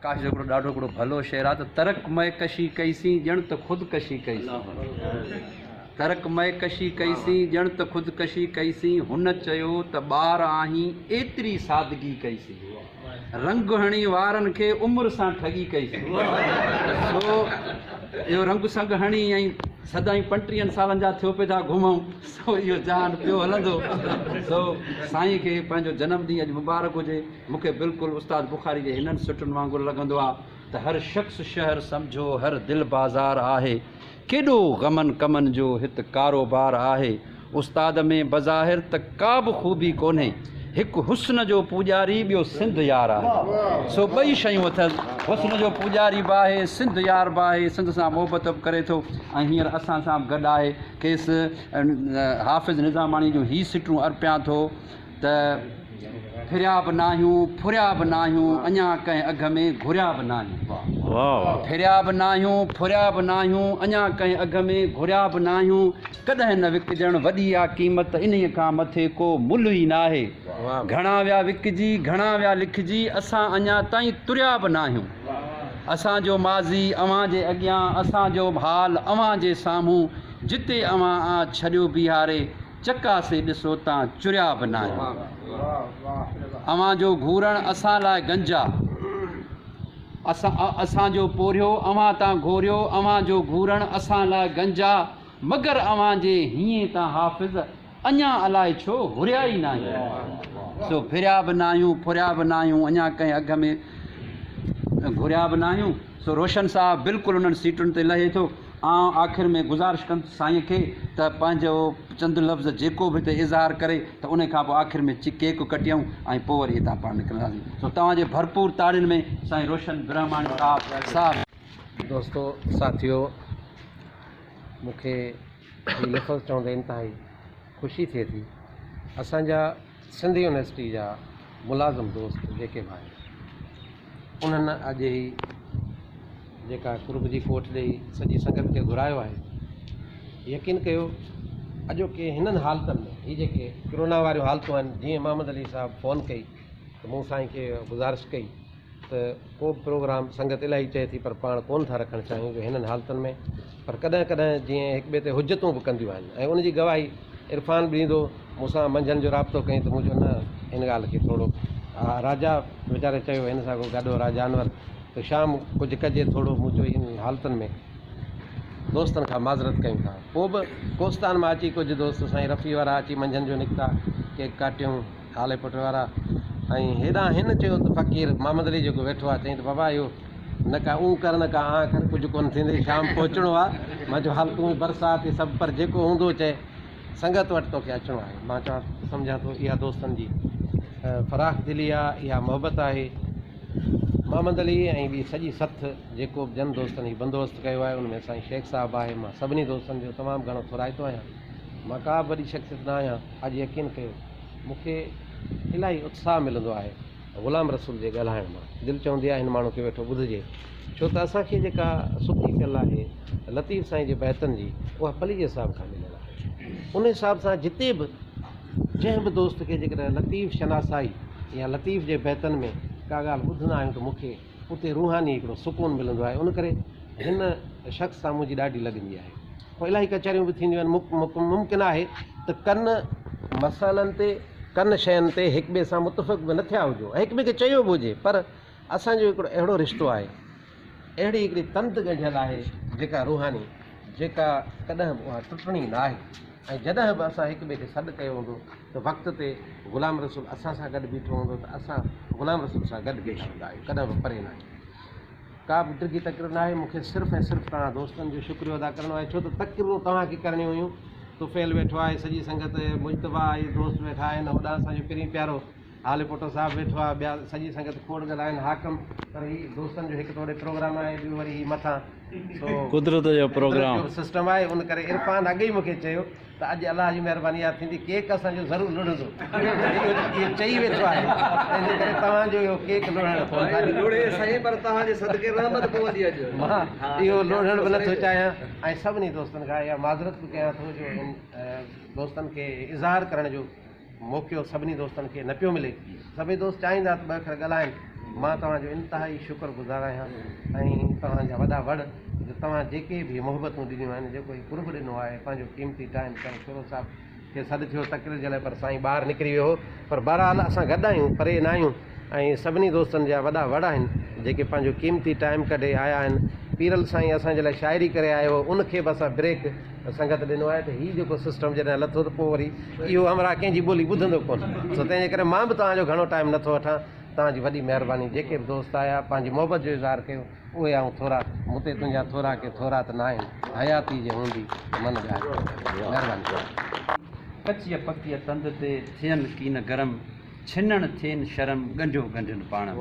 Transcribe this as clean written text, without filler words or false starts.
ڪاش جو هڪڙو ڏاڍو هڪڙو ڀلو شعر آ ته ترڪ مئي ڪشي ڪئي سين ڄڻ ته خود ڪشي ڪئي سين ترڪ مئي ڪشي ڪئي سين ڄڻ ته خود ڪشي ڪئي سين هن چيو ته ٻار آهين ايتري سادگي ڪئي سين رنگ هڻي وارن کي عمر سان ٺڳي ڪئي سين سو اهو رنگ سنگ هڻي ۽ سدائين پنٽيهن سالن جا ٿيو پئي ٿا گهمون سو اهو جهان پيو هلندو سو سائين کي پنهنجو جنم ڏينهن اڄ مبارڪ هجي. مون کي بلڪل استاد بخاري جي هنن سٽن وانگر لڳندو آ ته هر شخص شهر سمجهو هر دل بازار آهي ڪيڏو غمن ڪمن جو هت ڪاروبار آهي استاد ۾ بظاهر ته ڪا به خوبي ڪونهي هڪ حسن جو پوڄاري ٻيو سنڌ يار آهي سو ٻئي شيون اٿس حسن جو پوڄاري به آهي سنڌ يار به آهي سنڌ سان محبت به ڪري ٿو ۽ هينئر اسان سان به گڏ آهي کيس حافظ نظاماڻي جون هي سٽون ارپيان ٿو ته ڦريا به ناهيون، ڦريا به ناهيون، اڃا ڪنهن اگهه ۾ گهريا به ناهيون. ڦريا به ناهيون، ڦريا به ناهيون، اڃا ڪنهن اگهه ۾ گهريا به ناهيون. ڪڏهن نه وڪجڻ وڏي آ قيمت، انهيء کان مٿي ڪو ملهه ئي ناهي. گهڻا ويا وڪجي، گهڻا ويا لکجي، اسان اڃا تائين تريا به ناهيون. اسان جو ماضي اوهان جي اڳيان، اسان جو حال اوهان جي سامهون، جتي اوهان آ ڇڏيو بيهاري، چڪاسي ڏسو تان چريا به ناهيون. اوهان جو گهورڻ اسان لاء گنج آ. اسان جو پورهيو اوهان تان گهوريو اوهان جو گهورڻ اسان لاء گنج آ. مگر اوهان جي هينئين تان حافظ اڃا الائي ڇو هريا ئي ناهيون. سو ڦريا به ناهيون ڦريا به ناهيون اڃا ڪنهن اگهه ۾ گهريا به ناهيون. سو روشن صاحب بلڪل انهن سيٽن تي لهي ٿو. آئون آخر ۾ گذارش ڪندس سائين کي ته پنهنجو چند لفظ جيڪو به هتي اظهار ڪري ته انهي کان پوء آخر ۾ ڪيڪ ڪٽيون ۽ پوء وري هتان پاڻ نڪرنداسين. سو توهان جي ڀرپور تاڙين ۾ سائين روشن برهماڻي صاحب صاحب. دوستو ساٿيو مون کي هي لفظ چوندي انتهائي خوشي ٿئي ٿي اسان جا سنڌ يونيورسٽي جا ملازم دوست جيڪي به آهن انهن اڄ هي جيڪا قرب جي ڪوٺ ڏئي سڄي سنگت کي گهرايو آهي يقين ڪيو اڄوڪي هنن حالتن ۾ هي جيڪي ڪرونا واريون حالتون آهن جيئن محمد علي صاحب فون ڪئي ته مون سائين کي گذارش ڪئي ته ڪو به پروگرام سنگت الاهي چئي ٿي پر پاڻ ڪونه ٿا رکڻ چاهيون جو هنن حالتن ۾ پر ڪڏهن ڪڏهن جيئن هڪ ٻئي تي حجتون به ڪنديون آهن ۽ ان جي گواهي عرفان به ڏيندو مون سان منجهند جو رابطو ڪيائين ته مون چيو نه ان ڳالهه کي ٿورو راجا ويچاري چيو هن سان ڪو گڏ راجا انور ته شام ڪجهه ڪجي ٿورو مون چيو هن حالتن ۾ دوستن کان معذرت ڪيون ٿا پوء به ڪوستان مان اچي ڪجهه دوست سائين رفيع وارا اچي منجهند جو نڪتا ڪيڪ ڪاٽيون هالي پٽ وارا ۽ هيڏانهن هن چيو ته فقير محمد علي جيڪو ويٺو آهي چيائين ته بابا اهو نه ڪا اون ڪر نه ڪا آن ڪر ڪجهه ڪونه ٿيندئي شام پهچڻو آهي مان چيو حالتون برسات هي سڀ پر جيڪو هوندو چئي سنگت وٽ توکي اچڻو آهي مان چوان سمجهان ٿو اها دوستن جي فراخ دلي آهي اها محبت آهي محمد علي ۽ ٻي سڄي سٿ جيڪو به جن دوستن هي بندوبست ڪيو آهي ان ۾ سائين شيخ صاحب آهي مان سڀني دوستن جو تمام گهڻو ٿورائتو آهيان مان ڪا به وڏي شخصيت نه آهيان اڄ يقين ڪيو مون کي الاهي اتساهه ملندو آهي غلام رسول جي ڳالهائڻ مان دل چوندي آهي هن ماڻهو کي ويٺو ٻڌجي ڇو ته اسان کي جيڪا ستي پيل آهي لطيف سائين جي بيتن جي اها پليجي صاحب کان مليل آهي ان حساب سان جتي به جنهن به دوست کي جيڪڏهن لطيف شناسائي يا لطيف جي بيتن ۾ ڪا ڳالهه ٻڌندا آهيون ته مون کي اتي روحاني هڪڙو سڪون ملندو آهي ان ڪري هن شخص سان منهنجي ڏاڍي لڳندي آهي پوء الاهي ڪچهريون به ٿينديون آهن ممڪن آهي ته ڪن مسئلن تي ڪن شين تي هڪ ٻئي سان متفق به نه ٿيا هجون ۽ هڪ ٻئي کي چيو به هجي پر اسان جو هڪڙو اهڙو رشتو آهي اهڙي هڪڙي تند ڳنڍيل آهي جيڪا روحاني جيڪا ڪڏهن به اها ٽٽڻي نه آهي ۽ جڏهن به اسان هڪ ٻئي کي سڏ ڪيو هوندو ته وقت تي غلام رسول اسان سان گڏ بيٺو هوندو ته اسان غلام رسول سان گڏ بيٺا هوندا آهيون ڪڏهن به پري نه آهيون ڪا به ڊگهي تقرير نه آهي مون کي صرف ۽ صرف توهان دوستن جو شڪريو ادا ڪرڻو آهي ڇو ته تقريرون توهان کي ڪرڻيون هيون طفيل ويٺو آهي سڄي سنگت مجتبيٰ آهي دوست ويٺا آهن هوڏانهن اسان جو پرين پيارو هاليپوٽو صاحب ويٺو آهي ٻيا سڄي سنگت کوڙ ڳالهائن حاڪم پر هي دوستن جو هڪ ته وڏي پروگرام آهي ٻيو وري هي مٿان سو قدرت جو پروگرام سسٽم آهي ان ڪري عرفان اڳ ئي مون کي چيو ته اڄ الله جي مهرباني اها ٿيندي ڪيڪ اسان جو ضرور لڙهندو اهو چئي ويٺو آهي تنهن جي ڪري توهان جو اهو ڪيڪ لڙهڻ ڪونه ٿا ڏيون. لڙهي سائين پر توهان جي صدقي رحمت پوندي اڄ. مان اهو لڙهڻ به نٿو چاهيان ۽ سڀني دوستن کان اها معذرت به ڪيان ٿو جو هن دوستن کي اظهار ڪرڻ جو موقعو سڀني دوستن کي نه پيو ملي. سڀئي دوست چاهيندا ته ٻه اکر ڳالهائين مان توهان جو انتهائي شڪر گذار آهيان ۽ توهان جا وڏا وڙ جو توهان جيڪي به محبتون ڏنيون آهن جيڪو هي قرب ڏنو آهي پنهنجو قيمتي ٽائيم سائين شورو صاحب کي سڏ ٿيو تقرير جي لاء پر سائين ٻاهر نڪري ويو هو پر بهرحال اسان گڏ آهيون پري نه آهيون ۽ سڀني دوستن جا وڏا وڙ آهن جيڪي پنهنجو قيمتي ٽائيم ڪڍي آيا آهن پيرل سائين اسان جي لاء شاعري ڪري آيو هو ان کي به اسان بريڪ سنگت ڏنو آهي ته هي جيڪو سسٽم جڏهن لٿو ته پوء وري اهو همراهه ڪنهن جي ٻولي ٻڌندو ڪونه سو تنهن جي ڪري مان به توهان جو گهڻو ٽائيم نٿو وٺان توهان جي وڏي مهرباني جيڪي به دوست آيا پنهنجي محبت جو اظهار ڪيو اهي آئون ٿورا مون تي تنهنجا ٿورا ڪي ٿورا ته ناهن حياتي جي هوندي ته من ڳائي مهرباني. ڪچيء پڪيء تند تي ٿين ڪين گرم، ڇنڻ ٿين شرم، ڳنڍيو ڳنڍين پاڻ ۾.